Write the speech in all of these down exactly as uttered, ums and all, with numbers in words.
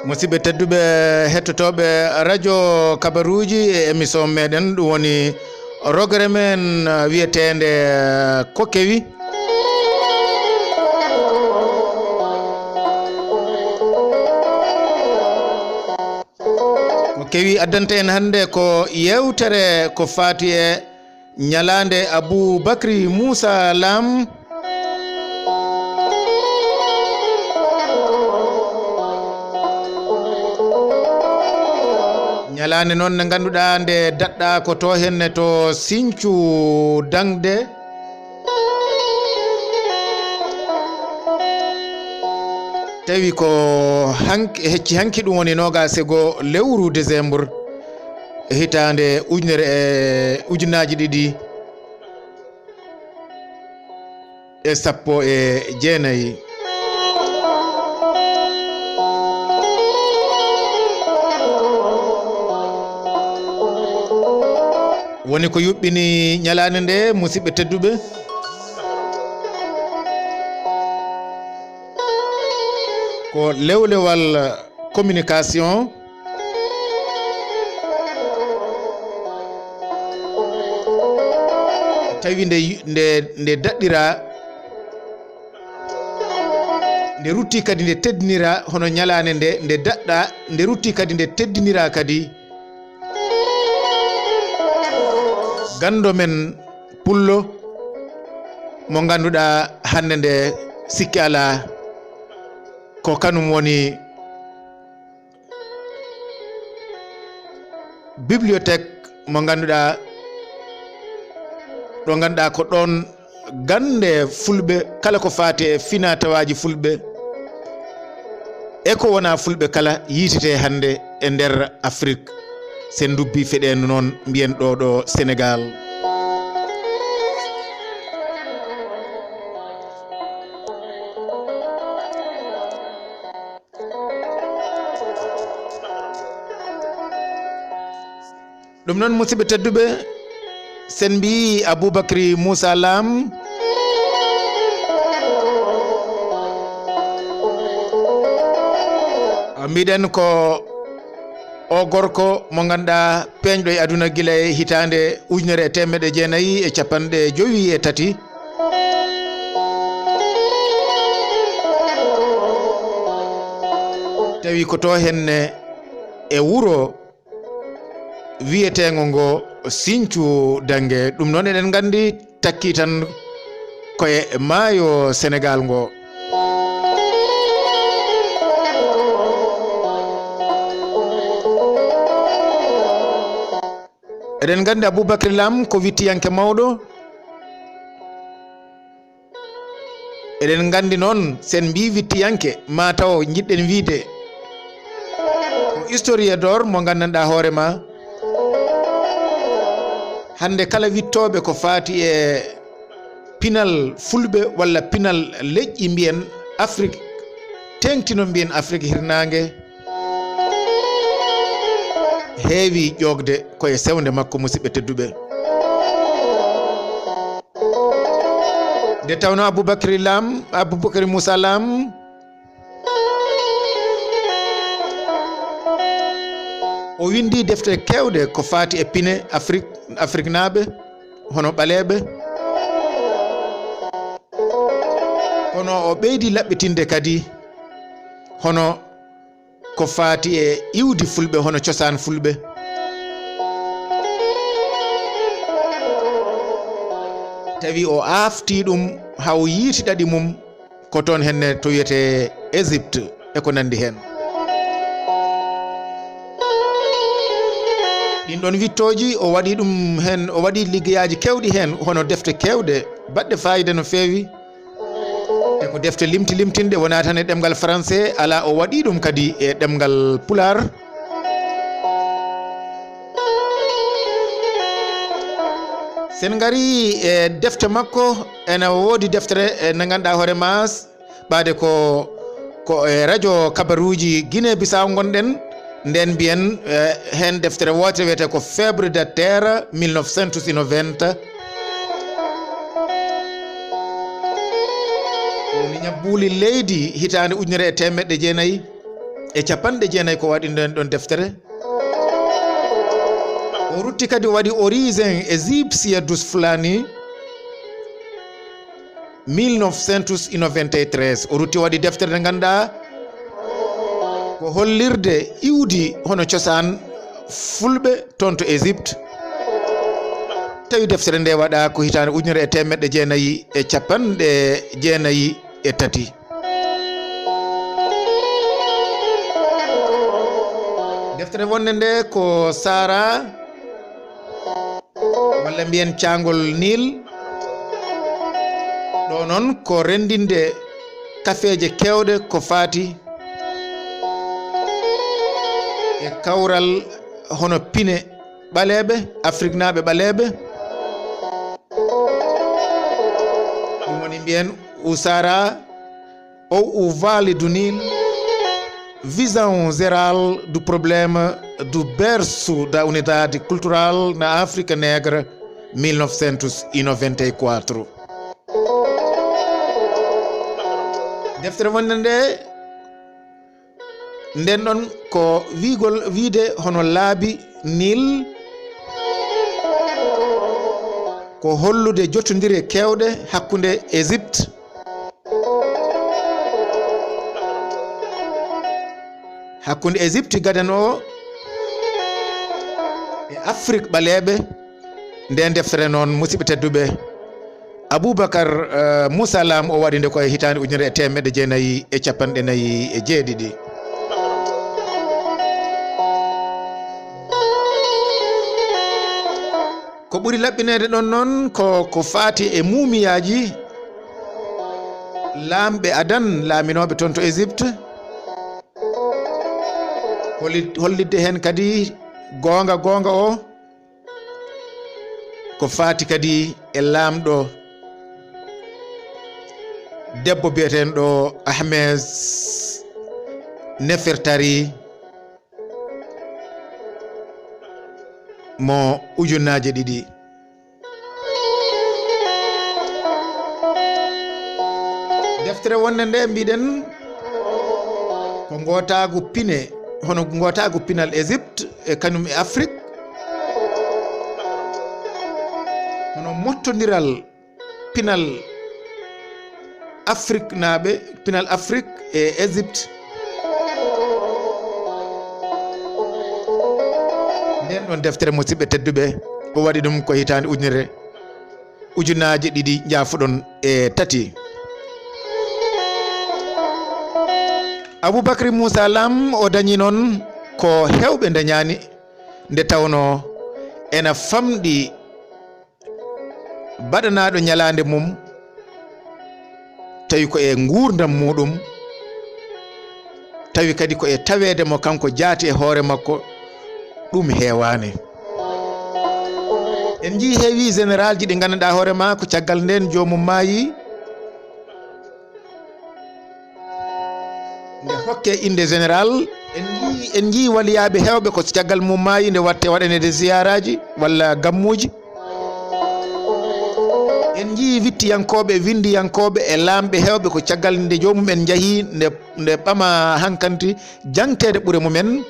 Musidɓe tedduɓe hettotooɓe radio kabaruuji e émission meɗen, ɗum woni rogere men wiyeteende Ko Kewi. Ko kewi addanta en hannde ko yeewtere ko faati e ñalaande Abuu Bakri Muusa Laam. Ñalaande noon nde ngannduɗaa nde daɗɗaa ko to henne to Siñcu Daŋde. Tawi ko hank-, hecci hanki, ɗum woni noogaas e goo lewru décembre, hitaande ujunere e ujunnaaji ɗiɗi e sappo e jeenayi. Woni ko yuɓɓini ñalaande nde, musidɓe tedduɓe, ko lewlewal communication, tawi nde, nde, nde daɗɗiraa, nde ruttii kadi nde teddiniraa, hono ñalaande nde, nde daɗɗaa, nde ruttii kadi nde teddiniraa kadi. Ganndo men pullo mo ngannduɗaa hannde nde, sikki alaa, ko kanum woni bibliothèque mo ngannduɗaa, ɗo ngannduɗaa ko ɗoon gannde fulɓe, kala ko faati e finaa-tawaaji fulɓe e ko wonaa fulɓe kala, yiitete hannde e nder Afrik. Sen ndubbii feɗeendu noon, mbiyen ɗo ɗo Senegaal. Ɗum noon, musidɓe tedduɓe, sen mbiyi Aboubacry Moussa Lam, mbiɗen ko o gorko mo ngannduɗaa peeñɗo e aduna gila e hitaande ujunere e teemedde jeenayi e capanɗe jowi e tati. Tawi ko to henne e wuro wiyeteengo ngo Sinthiou Dangue. Ɗum noon eɗen nganndi takkii tan ko e maayo Senegaal ngo. Eɗen nganndi Aboubacry Lam ko wittiyanke mawɗo. Eɗen nganndi noon, sen mbii wittiyanke, maa taw njiɗɗen wiyde ko historien d'or mo nganndanɗaa hoore ma. Hannde kala wittooɓe ko faati e pinal fulɓe walla pinal leƴƴi mbiyen Afrik, teeŋtino mbiyen Afrik hirnaange, heewi ƴoogde ko e sewnde makko, musidɓe tedduɓe. Nde tawnoo Aboubacry Lam, Aboubacry Moussa Lam, o winndii defte keewɗe ko faati e pine Afrik, Afriknaaɓe, hono ɓaleeɓe. Kono o ɓeydi laɓɓitinde kadi hono ko faati e iwdi fulɓe, hono cosaan fulɓe. Tawi o aaftii ɗum haa o yiiti ɗaɗi mum, ko toon henne to wiyetee Égypte e ko nanndi heen. Ɗin ɗoon wittooji, o waɗii ɗum heen, o waɗii liggeyaaji keewɗi heen, hono defte keewɗe baɗɗe faayida no feewi. E ko defte limti limtinɗe, wonaa tan e ɗemngal français, alaa, o waɗii ɗum kadi e ɗemngal pulaar. Sen ngarii e defte makko, ena woodi deftere, e, nde ngannduɗaa hoore ma, ɓaade ko, ko e radio kabaruuji Guinée Bissau ngonɗen, nden mbiyen, e, heen deftere wootere wiyetee ko Feubre de terre mille neuf cent soixante-dix. Woni ñabbuuli leydi hitaande ujunere e teemedde jeenayi e capanɗe jeenayi ko waɗi nden ɗon deftere. O rutti kadi o waɗi Origem Egípcia dos Fulani, mille novecentos e noventa e três. O rutti o waɗi deftere nde ngannduɗaa ko hollirde iwdi hono cosaan Fulɓe toon to Égypte. Tawi deftere nde waɗaa ko hitaande ujunere e teemeɗɗe jeenayi e capanɗe jeenayi e tati. Deftere wonnde nde ko Sahara, walla mbiyen caangol Niil. Ɗo noon ko renndinde kafeeje keewɗe ko faati e kawral hono pine ɓaleeɓe, Afriknaaɓe ɓaleeɓe. Ɗum woni mbiyen Usara ou o Vale do Nil, visão geral do problema do berço da unidade cultural na África Negra, mille novecentos e noventa e quatro. Deftere wonnde nde, nden ɗon ko wiigol, wiide hono laabi Nil ko hollude jotondire keewɗe hakkunde Égypte, hakkunde Égypte gadano e Afrik ɓaleeɓe. Nden deftere noon, musidɓe tedduɓe, Abubakar, eh, Musa Lam o waɗi nde ko e hitaande ujunere e teemeɗɗe jeenayi e capanɗe nayi e jeeɗiɗi. Ko ɓuri laɓɓineede ɗon noon ko ko faati e muumiyaaji laamɓe Adan laaminooɓe toon to Égypte. Holli-, hollitde heen kadi goonga, goonga o ko faati kadi e laamɗo debbo biyeteeɗo Ahmed Nefertari mo ujunnaaje ɗiɗi. Deftere wonnde nde, mbiɗen, ko ngootaagu pine, hono ngootaagu pinal Égypte e kañum e Afrik, hono mottondiral pinal Afriknaaɓe, pinal Afrik e Égypte. Nden ɗon deftere, musidɓe tedduɓe, o waɗi ɗum ko hitaande ujunere, ujunnaaje ɗiɗi njaafoɗon e tati. Aboubacry Moussa Lam o dañi noon ko heewɓe ndañaani, nde tawnoo ena famɗi baɗanaaɗo ñalaande mum, tawi ko e nguurndam muuɗum, tawi kadi ko e taweede mo kanko jaati e hoore makko, ɗum heewaani. En njii heewi général ji ɗi ngannduɗaa hoore maa ko caggal ndeen joomum maayi, nde hokke innde général, en njii, en njii waliyaaɓe heewɓe ko caggal mum maayi nde watte waɗaneede ziyaaraaji walla gammuuji. En njii wittiyankooɓe, winndiyankooɓe e laamɓe heewɓe ko caggal nde joomum en njahii, nde, nde ɓama hankanti jaŋteede ɓure mum en.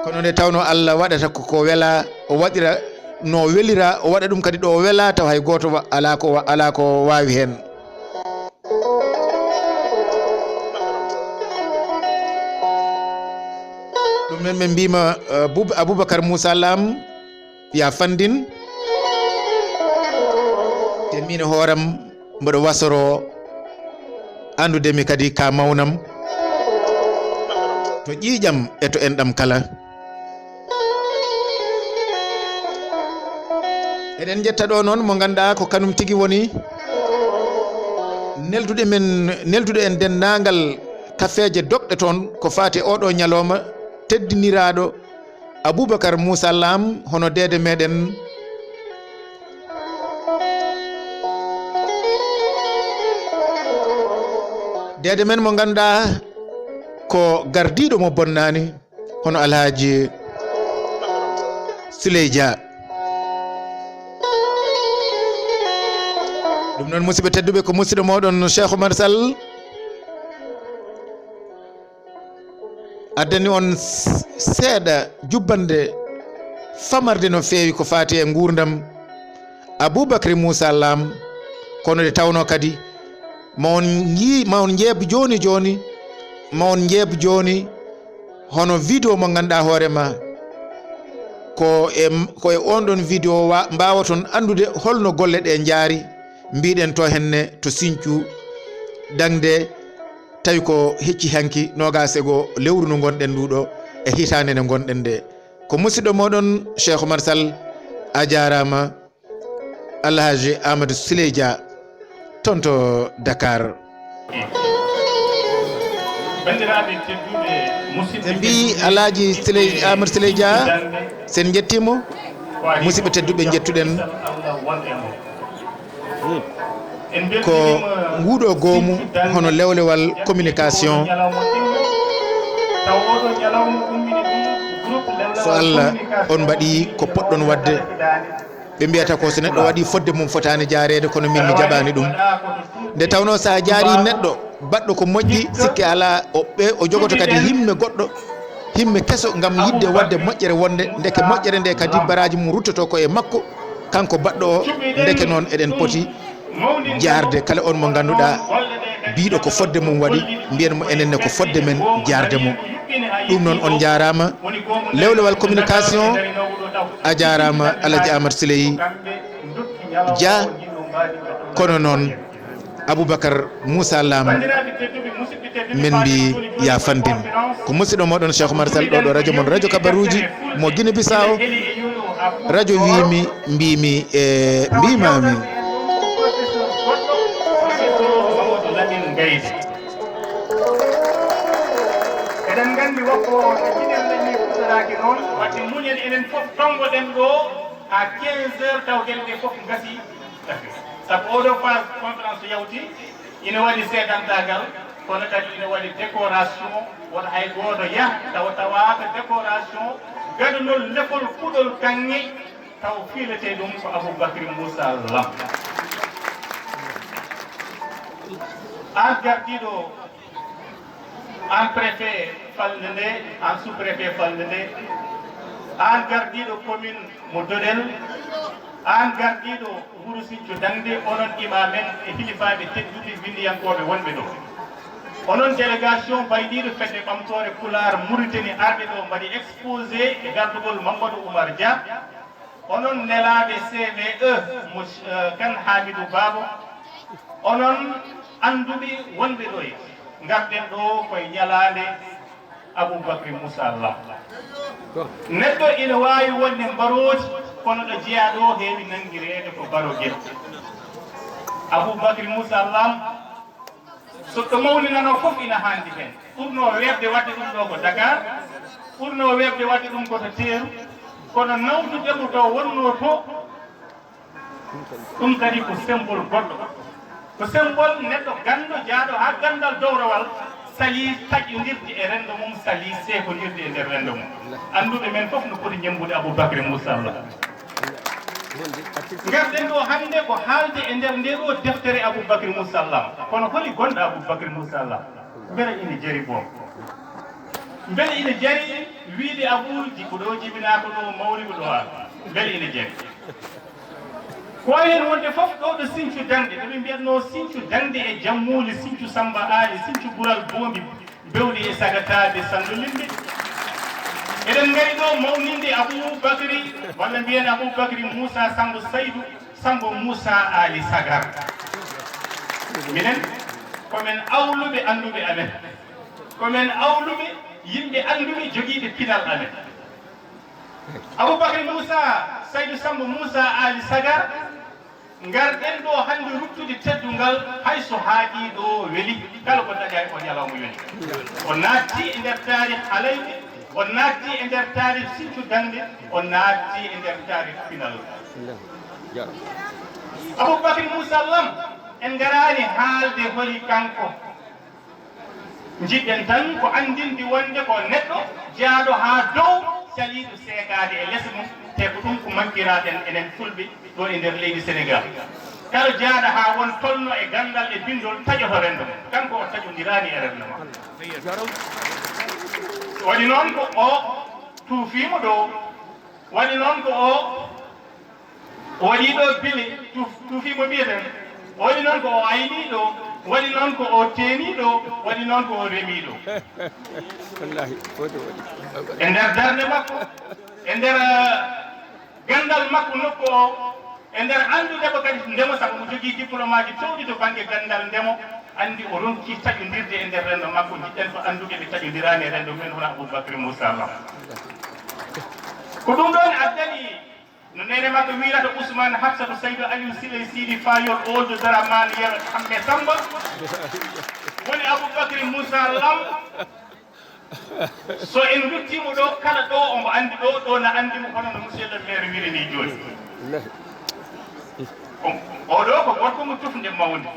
Kono nde tawnoo Allah waɗata ko, ko welaa, o waɗira no welira, o waɗa ɗum kadi ɗo welaa, taw hay gooto wa-, alaa ko wa-, alaa ko waawi heen. Ɗum noon min mbiima, eh, Bub-, Aboubacar Moussa Lam, ya fanndin. Te miin e hooram mboɗo wasoroo anndude mi kadi ka mawnam to ƴiiƴam e to enɗam kala. Eɗen njetta ɗo noon mo ngannduɗaa ko kanum tigi woni nelduɗo men, nelduɗo en denndaangal kafeeje doɗɗe toon ko faati e oɗo ñalawma teddiniraaɗo Aboubacar Moussa Lam, hono deede meɗen. Deede men mo ngannduɗaa ko gardiiɗo mo bonnaani, hono Alhaji Souley Dia. Ɗum noon, musidɓe tedduɓe, ko musidɗo mooɗon Cheikh Oumar Sall. Addani on s-, seeɗa jubbande famarde no feewi ko faati e nguurndam Aboubacry Moussa Lam, kono nde tawnoo kadi ma on njii, ma on njeeb jooni jooni, ma on njeeb jooni hono vidéo mo ngannduɗaa hoore ma ko e, ko e oon ɗoon vidéo wa-, mbaawaton anndude holno golle ɗe njaari, mbiɗen to henne to Sinthiou dañde tawi ko hecci hanki noogaas e goo lewru ndu ngonɗen ndu ɗo e hitaande nde ngonɗen nde. Ko musidɗo mooɗon Cheikh Oumar Sall, a jaaraama. Alhaji Amadou Siley Dia, toon to Dakar. Banndiraaɓe tedduɓe, musidɓe ɓe mbi tedduɓe, Alhaji Siley, Amadou Siley Dia, sen njettiimo. Musidɓe tedduɓe, njettuɗen. Ko nguuɗo goomu hono lewlewal communication. So Allah on mbaɗi ko poɗɗon waɗde, ɓe mbiyata ko so neɗɗo waɗi fodde mum fotaani jaareede, kono min mi jaɓaani ɗum. Nde tawnoo so a jaari neɗɗo baɗɗo ko moƴƴi, sikke alaa, o, ɓe, o jogoto kadi himme goɗɗo, himme keso ngam yiɗde waɗde moƴƴere wonde, ndeke moƴƴere nde kadi baraaji mum ruttoto ko e makko, kanko baɗɗo o. Ndeke noon eɗen poti jaarde kala on mo ngannduɗaa biiɗo ko fodde mum waɗi, mbiyen mo enen ne ko fodde men jaarde mo. Ɗum noon on njaaraama, lewlewal communication, a jaaraama Alhaji Amadou Siley Dia, kono noon Aboubacar Moussa Lam, min mbi ya fanndin. Ko musidɗo mooɗon Cheikh Oumar Sall ɗo, ɗo radio mon, radio kabaruuji mo Guinée Bissau. Radio wiimi, mbiimi e mbiimaami. Eɗen nganndi wakko so jiɗen leñol fuɗɗoraaki noon, wadde muñen enen fof tonngoɗen ɗo haa quinze heures taw geɗe ɗe fof ngasii. Sabu oɗo phase conférence yawti, ina waɗi seedantaagal, kono kadi ina waɗi décoration, wota hay gooto yah tawa tawaaka décoration gadunol lefol kuɗol kaŋŋe taw fiiletee ɗum ko Aboubacry Moussa Lam. Aan gardiiɗo, aan préfet falnde nde, aan sous-préfet falnde nde, aan gardiiɗo commune mo Dodel, aan gardiiɗo wuro Sinthiou Daŋde, onon imaamen e hilifaaɓe teddunɓe winndiyankooɓe wonɓe ɗo. Onon délégation bayliiɗo Fedde Ɓamtoore Pulaar Mauritanie arɓe ɗo mbaɗi exposé e gardugol Mamadou Oumar Dia. Onon nelaaɓe C V E, mo, eh, Kan Hamidou Babo, onon annduɓe wonɓe ɗo e, ngarɗen ɗo koye ñalaande Aboubacry Moussa Lam. Neɗɗo ina waawi wonde mbaroodi, kono ɗo jeyaa ɗo heewi nanngireede ko barogel. Aboubacry Moussa Lam, so ɗo mawninanoo fof ina haandi heen. Ɓurnoo weeɓde waɗde ɗum ɗo ko Dakar, ɓurnoo weeɓde waɗde ɗum ko to teeru, kono nawdude mo to wonnoo to, ɗum kadi ko symbole goɗɗo. Ko symbole neɗɗo ganndo jaaɗo haa ganndal dowrowal, salii taƴondirde e renndo mum, salii seekondirde e nder renndo mum. Annduɓe men fof no poti ñemmbude Aboubacry Moussa Lam. Ngarɗen ɗo hannde ko haalde e nder nde ɗo deftere Aboubacry Moussa Lam. Kono holi gonɗo Aboubacry Moussa Lam? Mbele ina jari boom? Mbele ina jari wiyde Abou ji-, ko ɗo jibinaa ko ɗo mawni ko ɗo a? Mbele ina jari? Ko wayi heen wonde fof ɗo ɗo Sinthiou Daŋde, ɗo ɓe mbiyatnoo Sinthiou Daŋde e Jammuuli, Sinthiou Samba Aali, Sinthiou Ɓural Boombi, Bewɗi e Sagataaɓe, Sanndo Limbe. Eɗen ngari ɗo mawninde Aboubacry, walla mbiyen Aboubacry Moussa Sambo Saydou, Sambo Moussa Ali Sagar. Minen, ko men awluɓe annduɓe amen. Ko men awluɓe, yimɓe annduɓe, jogiiɓe pinal amen. Aboubacry Moussa, Saydou Sambo Moussa Ali Sagar, ngarɗen ɗo hannde ruttude teddungal, hay so haaɗi ɗo weli, kala ko dañaa ko ñalawma yoni. O naatti e nder taarih Halayɓe, o naatti e nder taarih Sinthiou Daŋde, o naatti e nder taarih pinal. Aboubacry Moussa Lam, en ngaraani haalde holi kanko. Njiɗɗen tan ko anndinde wonde ko neɗɗo jaaɗo haa dow, saliiɗo seekaade e les mum, te ko ɗum ko mankiraɗen enen Fulɓe ɗo e nder leydi Senegaal. Kala jaaɗa haa won tolno e ganndal e binndol taƴoto renndo mum. Kanko o taƴondiraani e renndo makko. Waɗi noon ko o tuufiimo ɗo, waɗi noon ko o waɗi ɗo bile, tuuf-, tuufiimo mbiyeten. Waɗi noon ko o aynii ɗo, waɗi noon ko o teenii ɗo, waɗi noon ko o remii ɗo. Wallaahi, foti waɗi. E nder darnde makko, e nder, eh, ganndal makko nokku o, e nder anndude mo kadi ndemo, sabu mo jogii diplôme aji toowɗi to bannge ganndal ndemo, anndi o ronki taƴondirde e nder renndo makko. Njiɗɗen ko anndude ɓe taƴondiraani e renndo men, hono Aboubacry Moussa Lam. Ko ɗum ɗoon addani no neene makko wiyrata Ousmane Hafsatou Saydou Aliou Siley Sidi Fayol Ould Dramane Yero Hamme Samba, woni Aboubacry Moussa Lam. So en ruttiima ɗo, kala ɗo omo anndi ɗo, ɗo na anndi mo, hono no monsieur le maire wiri ni jooni. O ɗo ko gorko mo tufnde mawnde,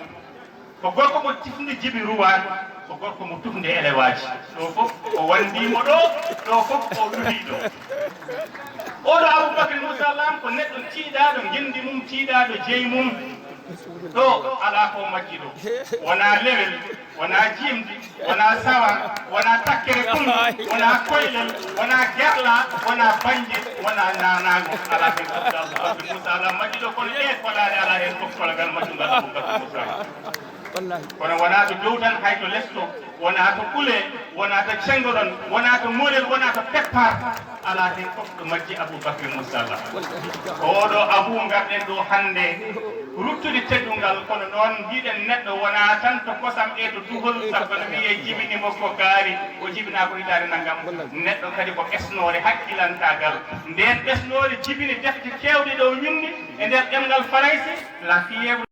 ko gorko mo tufnde jibi ruwaan, ko gorko mo tufnde elewaaji. Ɗo fof o wanndii mo ɗo, ɗo fof o luwii ɗo. Oɗo Aboubacry Moussa Lam ko neɗɗo tiiɗaaɗo ngenndi mum, tiiɗaaɗo jeyi mum. Ɗo alaa ko majji ɗo. Wonaa lewel, wonaa jiimdi, wonaa sawa, wonaa takkere konndu, wonaa koylel, wonaa gerla, wonaa bannje, wonaa naanaango. Alaa heen fof ko Aboubacry Moussa Lam majji ɗo, kono ɗee kolaɗe alaa heen fof kolagal majjungal Aboubacry Moussa Lam. Kono wonaa to dow tan, hay to les to, wonaa to ɓulee, wonaa to cenngo ɗon, wonaa to ŋorel, wonaa to peppar, alaa heen fof ɗo majji Aboubacry Moussa Lam. Oɗo Abou ngarɗen ɗo hannde, ruttude teddungal, kono noon mbiɗen neɗɗo wonaa tan to kosam e to duhol, sabu no wiyee jibini mo ko kaari, o jibinaa ko hitaande nanngam. Neɗɗo kadi ko ɓesnoore hakkilantaagal. Ndeen ɓesnoore jibini defte keewɗe ɗo winndi e nder ɗemngal Farayse, la fièvre